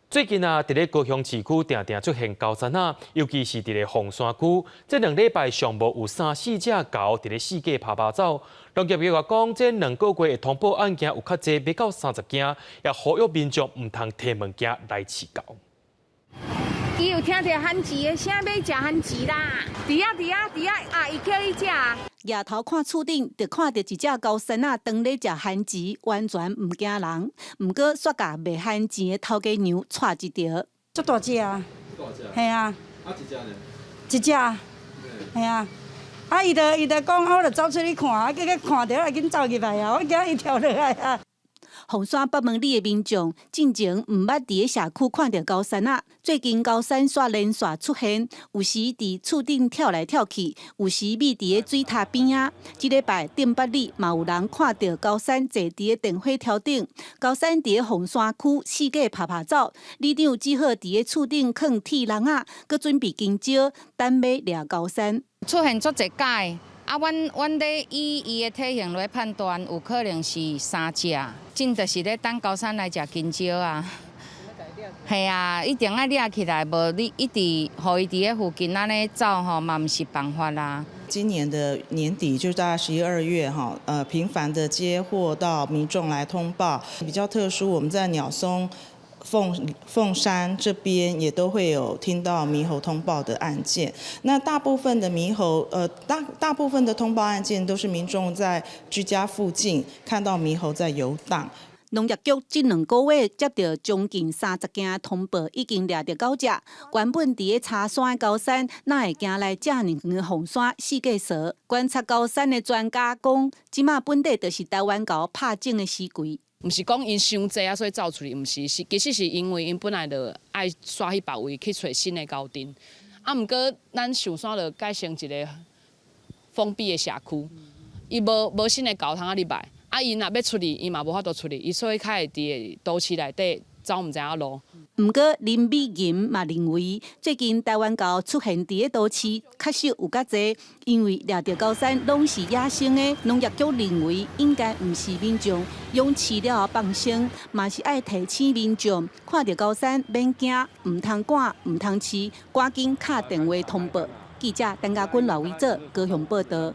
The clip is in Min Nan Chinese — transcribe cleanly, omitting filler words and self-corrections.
最近啊，佇咧高雄市區定定出現猴山仔，尤其是佇咧鳳山區，這2禮拜上無有三四隻猴佇咧四界趴趴走。農業局講，這2個月的通報案件有較濟，欲到30件，也呼籲民眾毋通提物件來飼猴。伊有聽著番薯的聲，欲食番薯啦！佇遐佇遐佇遐啊！伊叫你食。舉頭看厝頂，就看著一隻猴山仔當咧食番薯，完全毋驚人。毋過，煞共賣番薯的頭家娘掣一著。足大隻啊！係啊。啊，一隻呢？一隻。係啊。啊，伊就講，我就走出去看，啊，結果看著啊，緊走入來啊，我驚伊跳落來啊。鳳山北門里的民眾進前毋捌佇咧社區看著猴山仔，最近猴山煞連續出現，有時佇厝頂跳來跳去，有時覕佇咧水塔邊仔。這禮拜鎮北里嘛有人看著猴山坐佇咧電火柱頂，猴山佇咧鳳山區四界趴趴走，里長只好佇咧厝頂囥鐵籠仔，閣準備香蕉，等欲掠猴山。出現足濟擺。啊，阮咧以伊的體型來判斷，有可能是三隻，真就是咧等猴山來食香蕉啊。係啊，一定愛掠起來，無你一直予伊佇咧附近按呢走吼，嘛毋是辦法啦。今年的年底就大概11、2月哈，頻繁的接獲到民眾來通報，比較特殊，我們在鳥松、鳳山這邊也都會有聽到獼猴通報的案件。那大部分的獼猴，大部分的通報案件都是民眾在居家附近看到獼猴在遊蕩。農業局這2個月接著將近30件通報，已經掠著九隻。原本佇咧柴山的猴山，哪會行來遮爾遠鳳山四界踅？觀察猴山的專家講，這馬本底就是台灣猴拍種的時期。毋是講𪜶傷濟啊，所以走出去，毋是，是其實是因為𪜶本來就愛徙去別位去揣新的猴陣。啊，毋過咱壽山就改成一個封閉的社區，伊無新的猴通啊入來，啊，𪜶若欲出去，伊嘛無法度出去，伊所以較會佇都市內底走毋知影路。毋過林美吟嘛認為，最近台灣猴出現佇咧都市，確實有較濟，因為掠著猴山攏是野生的，農業局認為應該毋是民眾養飼了後放生，嘛是愛提醒民眾，看著猴山免驚，毋通趕，毋通飼，趕緊敲電話通報。記者陳家軍、劉偉哲高雄報道。